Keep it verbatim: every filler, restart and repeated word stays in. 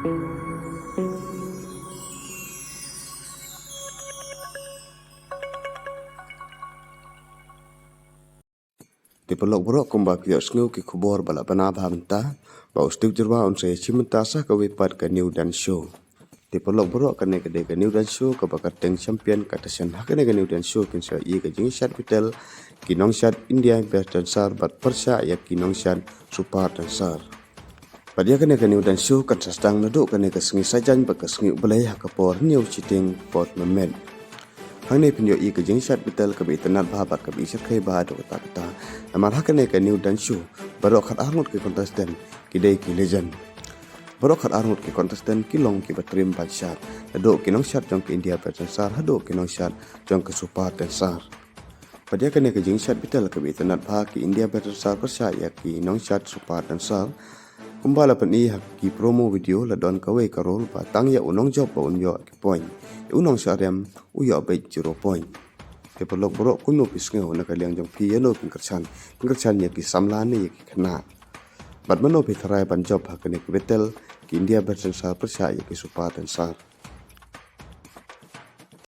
Te paralok baroh, kumba phi ïohsngew ki khubor ba la bna bha mynta, ba u Steve Jyrwa un sa ïashim bynta sha kawei pat ka New Dance Show. Te paralok baroh, kane ka dei ka New Dance Show kaba kyrteng Champion Competition. Ha kane ka New Dance Show kin sa ïohi ka jingshad battle ki nongshad India Best Dancer bad pyrshah ïa ki nongshad Super Dancer. Bad ïa kane ka New Dance Show kan sa sdang naduh kane ka sngi Saitjaiñ bad ka sngi U Blei ha ka por hynñiew shiteng por mynmiet. Hangne phin ïohi ka jingshad battle kaba itynnad bha bad kaba ishyrkhei bha haduh katta katta. Namar ha kane ka New Dance Show, baroh khatar ngut ki contestant ki dei ki legend. Baroh khatar ngut ki contestant ki long kiba trim ban shad, naduh ki nongshad jong ka India Best Dancer haduh ki nongshad jong ka Super Dancer. Bad ïa kane ka jingshad battle kaba itynnad bha, ki India Best Dancer pyrshah ïa ki nongshad Super Dancer, kumba la pyni ha ki promo video, la don kawei ka rule ba tang ïa u nongjop ba un ïoh ki point, ïa u nongshah rem u ïoh beit zero point. Te paralok baroh, kumno phi sngew? Na ka liang jong phi, ïano phin kyrshan? Phin kyrshan ïa ki samla ne ïa ki khynnah? Bad mano phi tharai ban jop ha kane ka battle, ki India Best Dancer pyrshah ïa ki Super Dancer?